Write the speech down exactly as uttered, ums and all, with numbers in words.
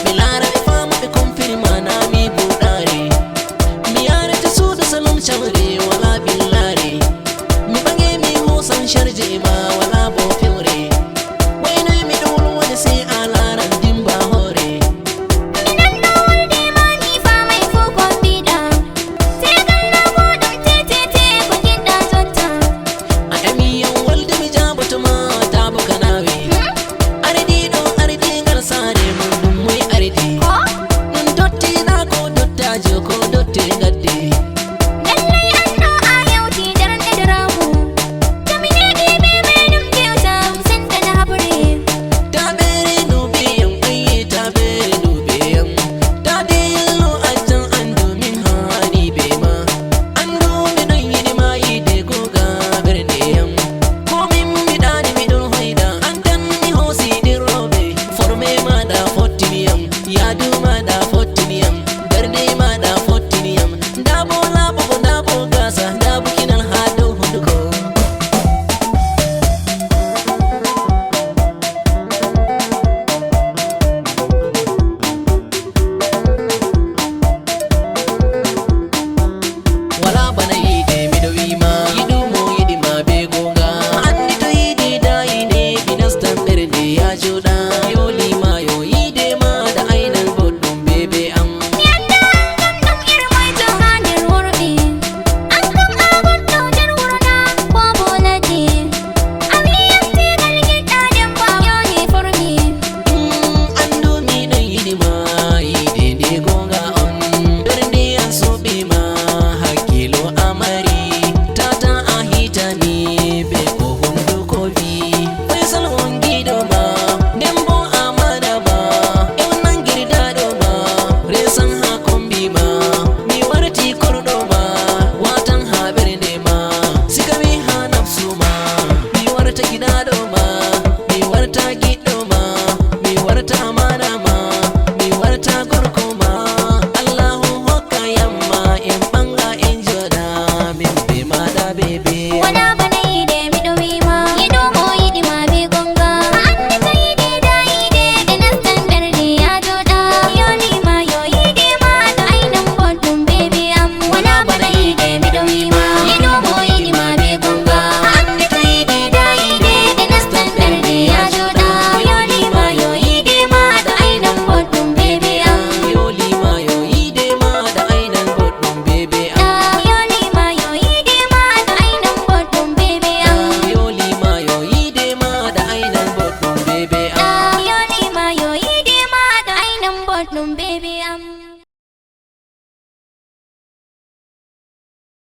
Mi laara ɓe faama ɓe konfirma na mi buɗaare. Mi yaarete suudu salon cawre wala ɓillaare. Mi ɓaŋe mi hoosan sharje ma wala bo fewre. Waynoy mi ɗo wolwone sey a laaran dimba hoore. Mi nanno wolde ma mi faamay fuu ko mbiɗa. Tegal na ko ɗum tetete ko ngiɗɗa jotta. A emi yam wolde mi jaaboto ma taabo kanawe. Ardiiɗo ardiigal saare mum ɗum moy ardi. Ɗum dottiiɗa ko dottaajo ko dotte gaddi. Lallay anno a yewti darande daraamu. To mi neeɓi be meɗum jewta ɗum sendana haɓre. Taɓere no ɓeyam ayye taɓere no ɓeyam. Taɓe yello accan andu min haani be ma. Andu mi ɗon yiɗi ma yiide goga ɓernde yam. Ko min mi ɗaani mi ɗon hoyɗa. An tan mi hoosi nder rooɓe. Forme maɗa fottini yam. Yaadu maɗa fottini yam. Ɓernde maɗa fottini yam. Nda bo laaɓugo nda bo gaasa nda bo kinal haa dow hunduko. Wala bana yiide miɗo wiima yiɗu mo yiɗi ma be goonga. Anndi to yiide daayi ne mi nastan ɓernde ya jooɗa. Yooli maayo yiide ma da aynan goɗɗum bebe am. Mi anndaa an kam ɗum iri moyto haa nder worɓe. An kam a goɗɗo nder wuro na ko bo ladde. A wi'i yam tegal giɗɗa debbo a yooli formi. Mm, anndu miɗo yiɗi ma yiide nde goonga on. Ɓernde an suɓi ma hakkiilo a mari. Tata a hitani be ko hunduko wi. Faisal on giɗo ma, nden bo amana ma, ewnangirdaɗo ma, resan ha kombi ma, mi warti korɗo ma, watan ha ɓernde ma, sigawi ha nafsu ma, mi warta giɗaɗo ma,